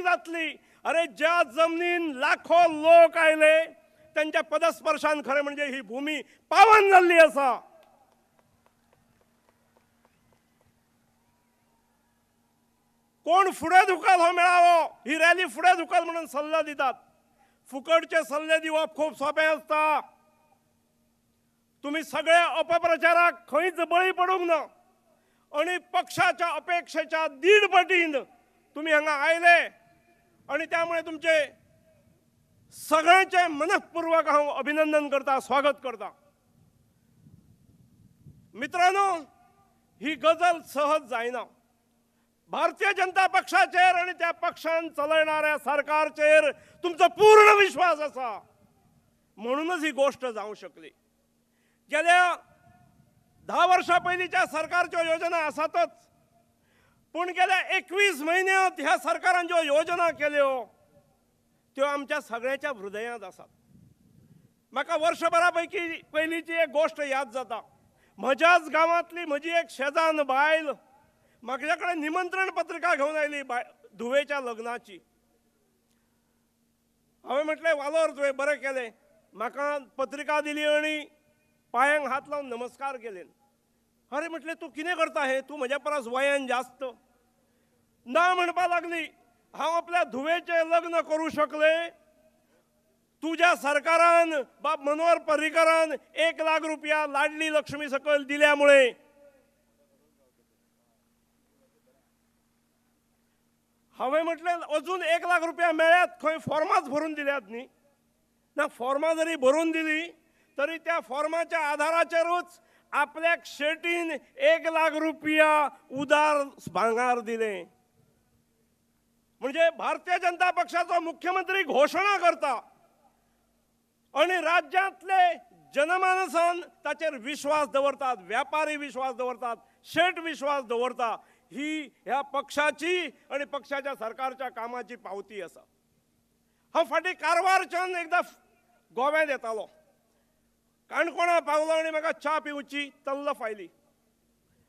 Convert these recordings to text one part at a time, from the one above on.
जातली. अरे ज्या जमनीन लाखो लोक आयले त्यांच्या पदस्पर्शान खरें म्हणजे ही भूमी पावन जाल्ली आसा. कोण फुडें धुकल हो मेळावो, ही रॅली फुडें धुकल म्हणून सल्लो दितात. फुकटचे सल्ले दिवप खूब सोंपें आसता. तुमी सगळे अपप्रचाराक खंयच बळी पडूंक ना आनी पक्षाच्या अपेक्षेच्या 1.5 पटीन तुमी हांगा आयले आनी त्यामुळे तुमचे सगळ्यांचे मनपूर्वक हांव अभिनंदन करता, स्वागत करता. मित्रांनो, ही गजल सहज जायना. भारतीय जनता पक्षाचेर आनी त्या पक्षान चलयणाऱ्या सरकारचेर तुमचो पूर्ण विश्वास आसा म्हणूनच ही गोष्ट जावं शकली. गेल्या 10 वर्षां पयलींच्या सरकारच्यो योजना आसातच, पूण गेल्या 21 म्हयन्यांत ह्या सरकारान ज्यो योजना केल्यो त्यो आमच्या सगळ्यांच्या हृदयांत आसात. म्हाका वर्षभरा पैकी पयलींची एक गोष्ट याद जाता. म्हज्याच गांवांतली म्हजी एक शेजान्न बायल म्हज्या कडेन निमंत्रण पत्रिका घेवन आयली धुवेच्या लग्नाची. हांवें म्हटलें, वालोर तुवें बरें केलें, म्हाका पत्रिका दिली आनी पांयांक हात लावन नमस्कार केले. अरे म्हटलें, तूं कितें करता हें, तूं म्हज्या परस वयान जास्त. ना म्हणपाक लागली, हांव आपल्या धुवेचें लग्न करूं शकलें, तुज्या सरकारान बाब मनोहर पर्रीकारान 1 लाख रुपया लाडली लक्ष्मी सकयल दिल्या मुळे. हांवें म्हटलें, अजून 1 लाख रुपया मेळ्यात खंय, फॉर्माच भरून दिल्यात न्ही. ना, फॉर्मां जरी भरून दिली तरी त्या फॉर्माच्या आधाराचेरूच आपल्याक शेटीन 1 लाख रुपया उदार भांगार दिले. म्हणजे भारतीय जनता पक्षाचो मुख्यमंत्री घोशणा करता आनी राज्यांतले जनमानसान ताचेर विश्वास दवरतात, व्यापारी विश्वास दवरतात, शेट विश्वास दवरता. ही ह्या पक्षाची आनी पक्षाच्या सरकारच्या कामाची पावती आसा. हांव फाटीं कारवारच्यान एकदां गोव्यांत येतालो, काणकोणा पावलो आनी म्हाका च्या पिवची तल्लफ आयली.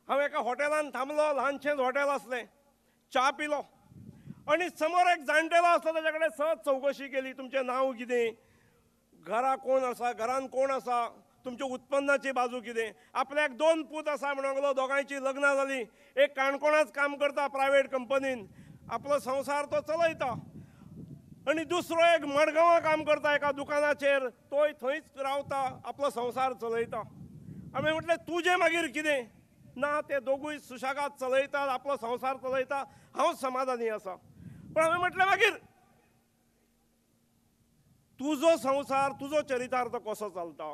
हांव एका हॉटेलान थांबलो, ल्हानशेंच हॉटेल आसलें. च्या पिलो आनी समोर एक जाणटेलो आसलो, ताच्या कडेन सहज चवकशी केली, तुमचें नांव कितें, घरा कोण आसा, घरान कोण आसा, तुमच्या उत्पन्नाची बाजू कितें. आपल्याक 2 पूत आसा म्हणूंक लागलो, दोगांयची लग्नां जालीं, एक काणकोणाच काम करता प्रायवेट कंपनीन, आपलो संवसार तो चलयता, आनी दुसरो एक मडगांवां काम करता एका दुकानाचेर, तोय थंयच रावता, आपलो संवसार चलयता. आमी म्हटलें, तुजें मागीर कितें? ना, ते दोगूय सुशेगाद चलयतात, आपलो संवसार चलयता, हांव समाधानी आसा. पण हांवें म्हटलें, मागीर तुजो संवसार, तुजो चरितार्थ कसो चलता?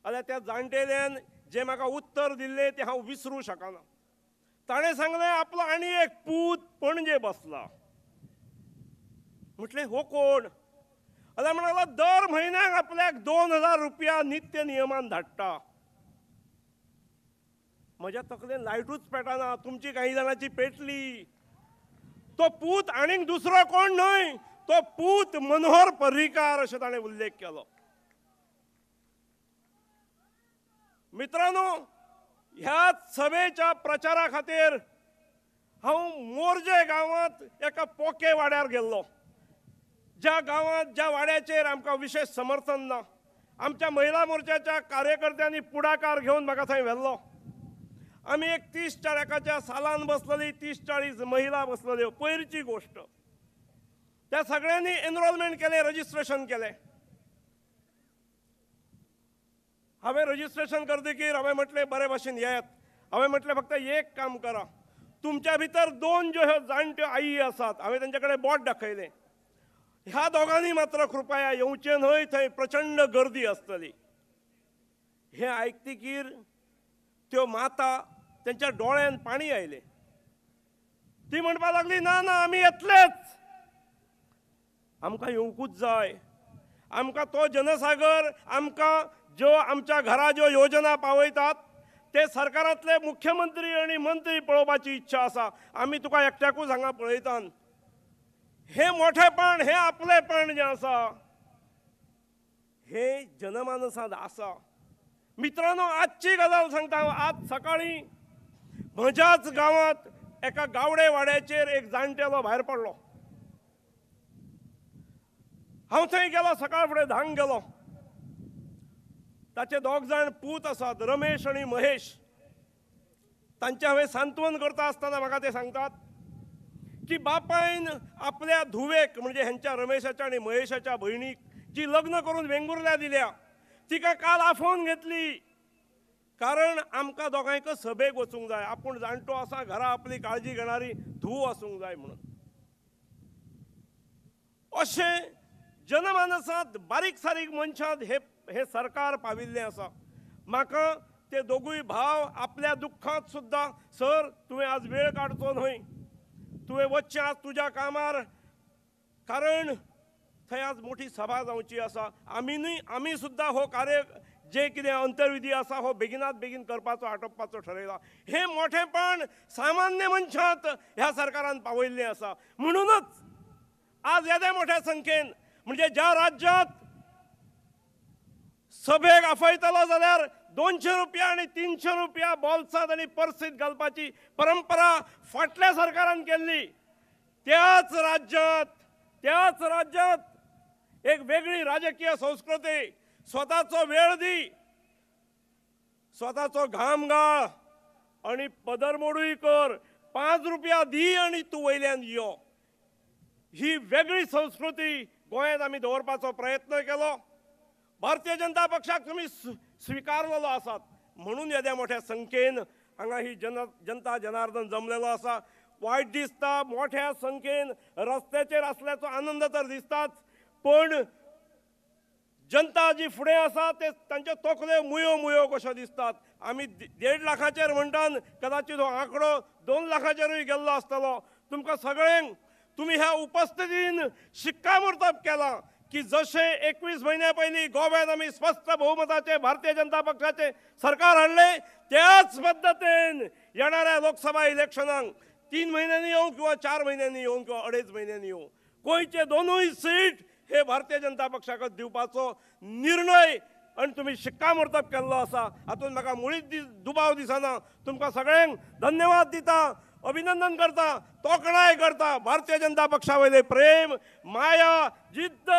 जाल्यार त्या जाणटेल्यान जें म्हाका उत्तर दिल्लें तें हांव विसरूं शकना. ताणें सांगलें, आपलो आनी एक पूत पणजे बसला. म्हटलें, हो कोण? जाल्यार म्हणलो, दर म्हयन्याक आपल्याक 2000 रुपया नित्य नियमान धाडटा. म्हज्या तकलेन लायटूच पेटना, तुमची काही जाणांची पेटली. तो पूत आनीक दुसरो कोण न्हय, तो पूत मनोहर पर्रीकार अशें ताणें उल्लेख केलो. मित्रांनो, ह्या सभेच्या प्रचारा खातीर हांव मोरजे गांवांत एका पोके वाड्यार गेल्लो, ज्या गांवांत ज्या वाड्याचेर आमकां विशेष समर्थन ना. आमच्या महिला मोर्चाच्या कार्यकर्त्यांनी पुढाकार घेवन म्हाका थंय व्हेल्लो. आमी एक 30-40 सालान बसलेली, 30-40 महिला बसलेल्यो. पयरची गोश्ट, त्या सगळ्यांनी एनरोलमेंट केलें, रजिस्ट्रेशन केलें. हांवें रजिस्ट्रेशन करतकीर हांवें म्हटलें, बरे भाशेन येयात. हांवें म्हटलें, फक्त एक काम करा, तुमच्या भितर 2 ज्यो ह्यो जाणट्यो आई आसात, हांवें तेंच्या कडेन बोट दाखयलें, ह्या दोगांनी मात्र कृपया येवचें न्हय, थंय प्रचंड गर्दी आसतली. हें आयकतकीर त्यो माता तेंच्या दोळ्यान पाणी आयलें. ती म्हणपाक लागली, ना ना, आमी येतलेच, आमकां येवंकूच जाय, आमकां तो जनसागर, आमकां ज्यो आमच्या घरा ज्यो योजना पावयतात ते सरकारांतले मुख्यमंत्री आनी मंत्री पळोवपाची इच्छा आसा, आमी तुका एकट्याकूच हांगा पळयतात. हे मोठेपण, हे आपलेपण जें आसा हे जनमानसांत आसा. मित्रांनो, आजची गजाल सांगता हांव. आज सकाळीं म्हज्याच गांवांत एका गावडे वाड्याचेर एक जाणटेलो भायर पडलो. हांव थंय गेलो सकाळ फुडें 10 गेलो. ताचे 2 जाण पूत आसात, रमेश आनी महेश. तांचें हांवें सांत्वन करता आसतना म्हाका ते सांगतात की बापायन आपल्या धुवेक म्हणजे हेंच्या रमेशाच्या आनी महेशाच्या भयणीक जी लग्न करून वेंगुर्ल्या दिल्या तिका काल आफोवन घेतली, कारण आमकां दोगांयक सभेक वचूंक जाय, आपूण जाणटो आसा, घरा आपली काळजी घेणारी धूव आसूंक जाय म्हणून. अशें जनमानसांत बारीक सारीक मनशांत हे सरकार पाविल्लें आसा. म्हाका ते दोगूय भाव आपल्या दुख्खांत सुद्दां, सर तुवें आज वेळ काडचो न्हय, तुवें वचचें आज तुज्या कामार, कारण थंय आज मोठी सभा जावची आसा. आमी न्हय, आमी सुद्दां हो कार्य जे कितें अंतर्विधी आसा हो बेगिनात बेगीन करपाचो आटोवपाचो ठरयला. हें मोठेपण सामान्य मनशांत ह्या सरकारान पावयल्लें आसा. म्हणूनच आज येद्या मोठ्या संख्येन म्हणजे ज्या राज्यांत सभेक आफयतलो जाल्यार 200 रुपया आनी 300 रुपया बोल्सांत आनी पर्सींत घालपाची परंपरा फाटल्या सरकारान केल्ली, त्याच राज्यांत एक वेगळी राजकीय संस्कृती, स्वताचो वेळ दी, स्वताचो घाम गाळ आनी पदरमोडूय कर, 5 रुपया दी आनी तूं वयल्यान यो, ही वेगळी संस्कृती गोंयांत आमी दवरपाचो प्रयत्न केलो. भारतीय जनता पक्षाक तुमी स्विकारलेलो आसात म्हणून येद्या मोठ्या संख्येन हांगा ही जनता जनार्दन जमलेलो आसा. वायट दिसता मोठ्या संख्येन रस्त्याचेर आसल्याचो आनंद तर दिसताच, पण जनता जी फुडें आसा ते तांच्यो तकल्यो मुयो मुयो कश्यो दिसतात. आमी 1.5 लाखाचेर म्हणटान कदाचित हो आंकडो 2 लाखाचेरूय गेल्लो आसतलो. तुमकां सगळ्यांक तुमी ह्या उपस्थितीन शिक्कामोर्तब केलां की जशें 21 म्हयन्या पयलीं गोव्यान आमी स्पश्ट बहुमताचे भारतीय जनता पक्षाचे सरकार हाडलें, त्याच पद्दतीन येणाऱ्या लोकसभा इलेक्शनाक 3 म्हयन्यांनी येवं किंवा 4 म्हयन्यांनी येवं किंवा 2.5 म्हयन्यांनी येवं, गोंयचे 2 सीट हे भारतीय जनता पक्षाक दिवपाचो निर्णय आनी तुमी शिक्कामोर्तब केल्लो आसा. हातूंत म्हाका मुळीच दुबाव दिसना. तुमकां सगळ्यांक धन्यवाद दिता, अभिनंदन करता, तोखणाय करता. भारतीय जनता पक्षा वयले प्रेम, माया, जिद्द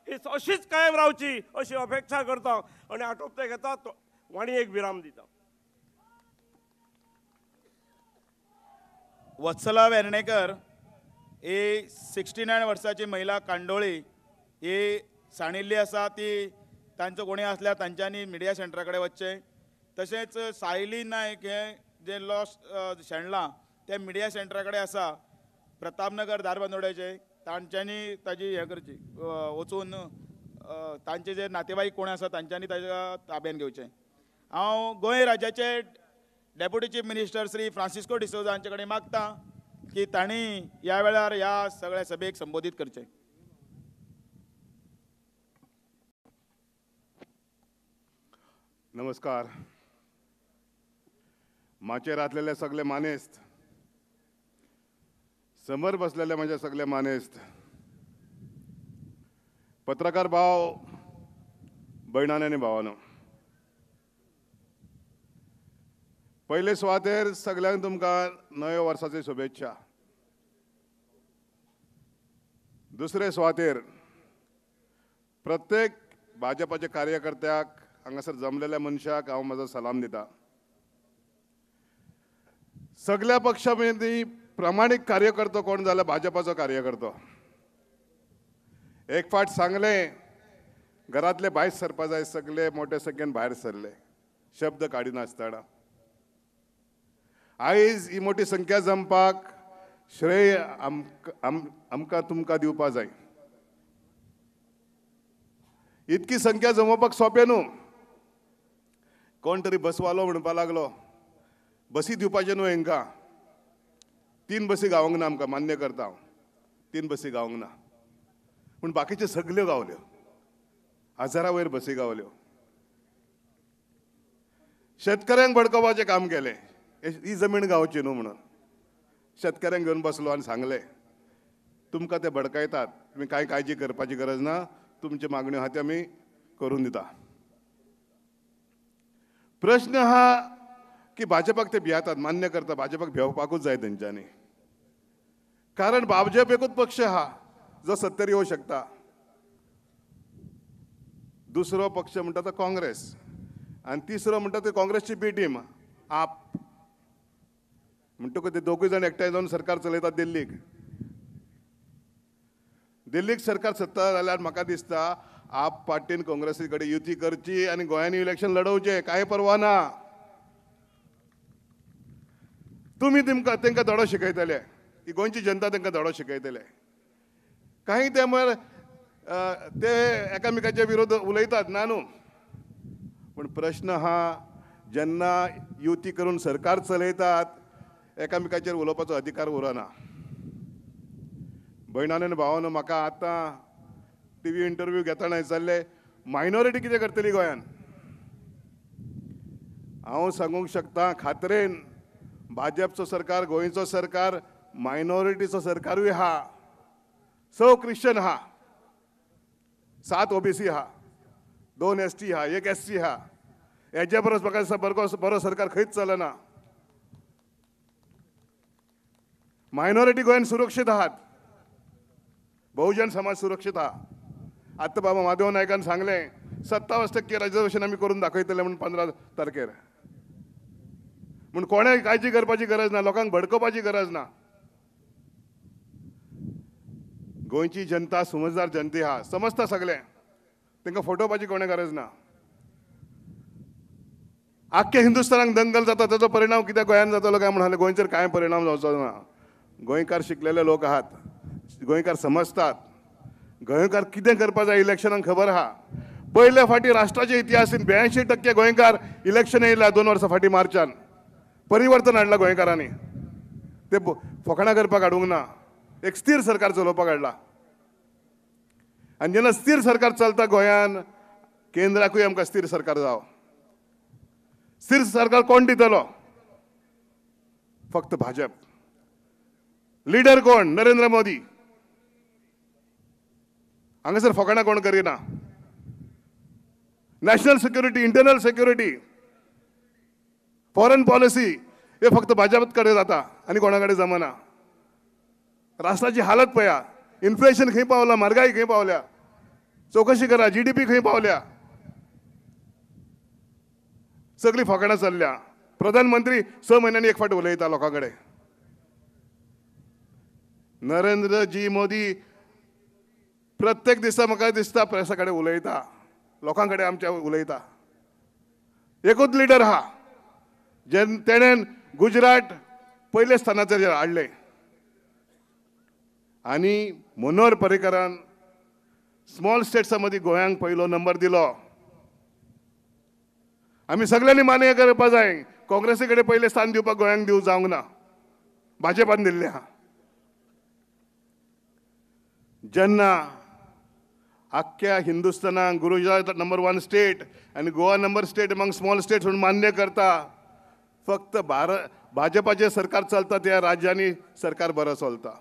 ही अशीच कायम रावची अशी अपेक्षा करता आनी आटोपते घेता वाणी एक विराम दिता. वत्सला वेर्णेकर ही 69 वर्साची महिला कांडोळी ही सांडिल्ली आसा. ती तांचो कोणी आसल्यार तांच्यांनी मिडिया सेंटरा कडेन वचचें. तशेंच सायली नायक हे जे लॉस शेणलां ते मिडिया सेंटरा कडेन आसा, प्रतापनगर धारबांदोड्याचे, तांच्यांनी ताजी हें करची, वचून तांचे जे नातेवाईक कोण आसा तांच्यांनी ताज्या ताब्यान घेवचें. हांव गोंय राज्याचे deputy chief minister Shri Francisco D'Souza हांचे कडेन मागता की तांणी ह्या वेळार ह्या सगळ्या सभेक संबोधीत करचें. नमस्कार. माचयेर आसलेले सगळे मानेस्त, समोर बसलेले म्हजे सगळे मानेस्त, पत्रकार भाव, भयणांनी आनी भावांनो, पयले सुवातेर सगळ्यांक तुमकां नव्या वर्साची शुभेच्छा. दुसरे सुवातेर प्रत्येक भाजपाच्या कार्यकर्त्याक, हांगासर जमलेल्या मनशाक हांव म्हजो सलाम दिता. सगळ्या पक्षा मदीं प्रामाणीक कार्यकर्तो कोण जाल्यार भाजपाचो कार्यकर्तो. एक फावट सांगलें, घरांतले भायर सरपा जाय, सगळे मोठे संख्येन भायर सरले, शब्द काडिनासतना. आयज ही मोठी संख्या जमपाक श्रेय आमकां तुमकां दिवपा जाय. इतकी संख्या जमोवपाक सोंपें न्हू. कोण तरी बसवालो म्हणपा लागलो, बसी दिवपाचें न्हू हेंकां, 3 बसी गावंक ना आमकां, मान्य करता हांव, 3 बसी गावंक ना, पूण बाकीच्यो सगल्यो गावल्यो, 1000 वयर बसी गावल्यो. शेतकऱ्यांक भडकोवपाचें काम केलें, ही जमीन गावची न्हू म्हणून शेतकऱ्यांक घेवन बसलो आनी सांगलें, तुमकां ते भडकायतात, तुमी कांय काळजी करपाची गरज ना, तुमच्यो मागण्यो आहा त्यो आमी करून दिता. प्रश्न आहा की भाजपाक ते भियेतात, मान्य करता, भाजपाक भिवपाकूच जाय तेंच्यांनी, कारण भाजप एकूच पक्ष आहा जो सत्तेर येवंक शकता. दुसरो पक्ष म्हणटा तो काँग्रेस आनी तिसरो म्हणटा ते काँग्रेसची बी टीम आप. म्हणटकूच ते दोगूय जाण एकठांय जावन सरकार चलयतात दिल्लीक. दिल्लीक सरकार सत्ता जाल्यार म्हाका दिसता आप पार्टीन काँग्रेसी कडेन युती करची आनी गोंयांनी इलेक्शन लडोवचें, कांय परवा ना. तुमी तेंकां धडो शिकयतले, ही गोंयची जनता तेंकां धडो शिकयतले. काही तेंपार ते एकामेकाच्या विरोध उलयतात ना न्हू, पूण प्रश्न हा जेन्ना युती करून सरकार चलयतात एकामेकाचेर उलोवपाचो अधिकार उरना. भयणानो आनी भावानो, म्हाका आतां टीव्ही इंटरव्यू घेतना विचारलें मायनॉरिटी कितें करतली गोंयान. हांव सांगूंक शकता खात्रेन भाजपचो सरकार, गोंयचो सरकार मायनॉरिटीचो सरकारूय आहा. 6 क्रिश्चन आहा, 7 ओबीसी आहा, 2 एसटी आहा, 1 एससी आहा. हेजे परस म्हाका दिसता बरो सरकार खंयच चलना. मायनॉरिटी गोंयान सुरक्षीत आहात, बहुजन समाज सुरक्षीत आहा. आतां बाबा माधव नायकान सांगलें 57% रिजर्वेशन आमी करून दाखयतले म्हूण 15 तारखेर. म्हूण कोणें काळजी करपाची गरज ना, लोकांक भडकोवपाची गरज ना. गोंयची जनता समजदार जनता आहा, समजता सगळें, तांकां फटोवपाची कोणें गरज ना. आख्खे हिंदुस्थानाक दंगल जाता ताचो परिणाम कित्याक गोंयांत जातलो काय म्हूण गोंयचेर कांय परिणाम जावचो ना. गोंयकार शिकलेले लोक आहात, गोंयकार समजतात, गोंयकार कितें करपा जाय इलेक्शनाक खबर आहा. पयले फावटी राष्ट्राच्या इतिहासीन 82% गोंयकार इलेक्शन येयला 2 वर्सां फाटीं मार्चान. परिवर्तन हाडलां गोंयकारांनी, ते फकाणां करपाक हाडूंक ना, एक स्थिर सरकार चलोवपाक हाडला. आनी जेन्ना स्थिर सरकार चलता गोंयान, केंद्राकूय आमकां स्थिर सरकार जावं. स्थिर सरकार कोण दितलो? फक्त भाजप. लिडर कोण? नरेंद्र मोदी. हांगासर फकाणां कोण करिना. National security, internal security, foreign policy हे फक्त भाजप कडेन जाता आनी कोणा कडेन जमना. राष्ट्राची हालत पळया, इन्फ्लेशन खंय पावला, म्हारगाय खंय पावल्या, चवकशी करा, जीडीपी खंय पावल्या, सगळीं फकाणां चल्ल्या. प्रधानमंत्री 6 म्हयन्यांनी एक फावट उलयता लोकां कडेन. नरेंद्र जी मोदी प्रत्येक दिसा म्हाका दिसता प्रेसा कडेन उलयता, लोकां कडेन आमच्या उलयता. एकूच लिडर आहा जेन्ना तेणेन गुजरात पयल्या स्थानाचेर हाडलें आनी मनोहर पर्रीकरान स्मॉल स्टेट्सा मदीं गोंयांक पयलो नंबर दिलो. आमी सगळ्यांनी मान्य करपा जाय, काँग्रेसी कडेन पयलें स्थान दिवपाक गोंयांक दिवंक जावंक ना, भाजपान दिल्लें आहा. जेन्ना आख्ख्या हिंदुस्थानाक गुजरात नंबर 1 स्टेट आनी Goa number state among small states म्हणून मान्य करता, फक्त भाजपाचें सरकार चलता त्या राज्यांनी सरकार बरें चलता.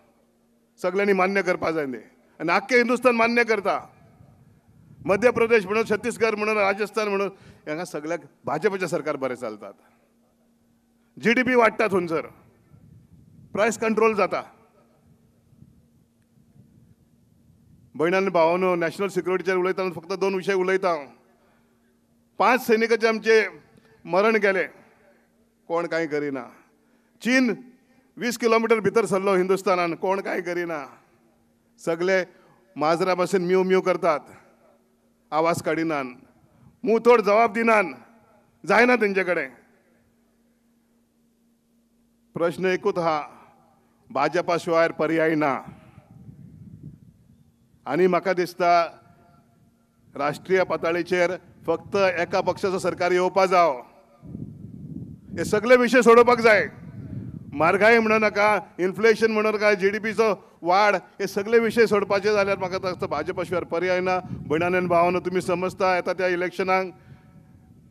सगळ्यांनी मान्य करपा जाय तें आनी आख्खें हिंदुस्थान मान्य करता. मध्य प्रदेश म्हणून, छत्तीसगड म्हणून, राजस्थान म्हणून, हांगा सगळ्याक भाजपाचें सरकार बरें चलतात. जीडीपी वाडटा थंयसर, प्रायस कंट्रोल जाता. भयणांनी भावांनो, नॅशनल सिक्युरिटीचेर उलयतना फक्त 2 विशय उलयता हांव. 5 सैनिकाचे आमचे मरण गेलें, कोण कांय करिना. चीन 20 किलोमिटर भितर सरलो हिंदुस्थानान, कोण कांय करिना. सगळे माजरा भाशेन म्यू म्यू करतात, आवाज काडिनात, मुंहतोड जबाब दिनात, जायना तेंचे कडेन. प्रश्न एकूच आहा, भाजपा शिवाय पर्याय ना. आनी म्हाका दिसता राष्ट्रीय पातळीचेर फक्त एका पक्षाचो सरकार येवपा जाव. हे सगळे विशय सोडोवपाक जाय. म्हारगाय म्हणूं नाका, इन्फ्लेशन म्हणूं नाका, जीडीपीचो वाड, हे सगळे विशय सोडपाचे जाल्यार म्हाका दिसता भाजपा शिवाय पर्याय ना. भयणांनी आनी भावांनो, तुमी समजता येता त्या इलेक्शनाक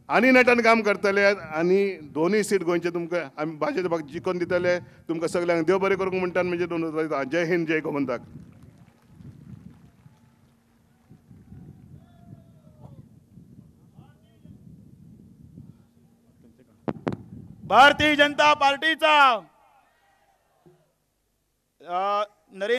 आनी नेटान काम करतले आनी 2 सीट गोंयचे तुमकां आमी भाजपाक जिखोवन दितले. तुमकां सगल्यांक देव बरें करूंक म्हणटा म्हणजे 2. जय हिंद, जय गोमंतक. भारतीय जनता पार्टीचा नरेंद्र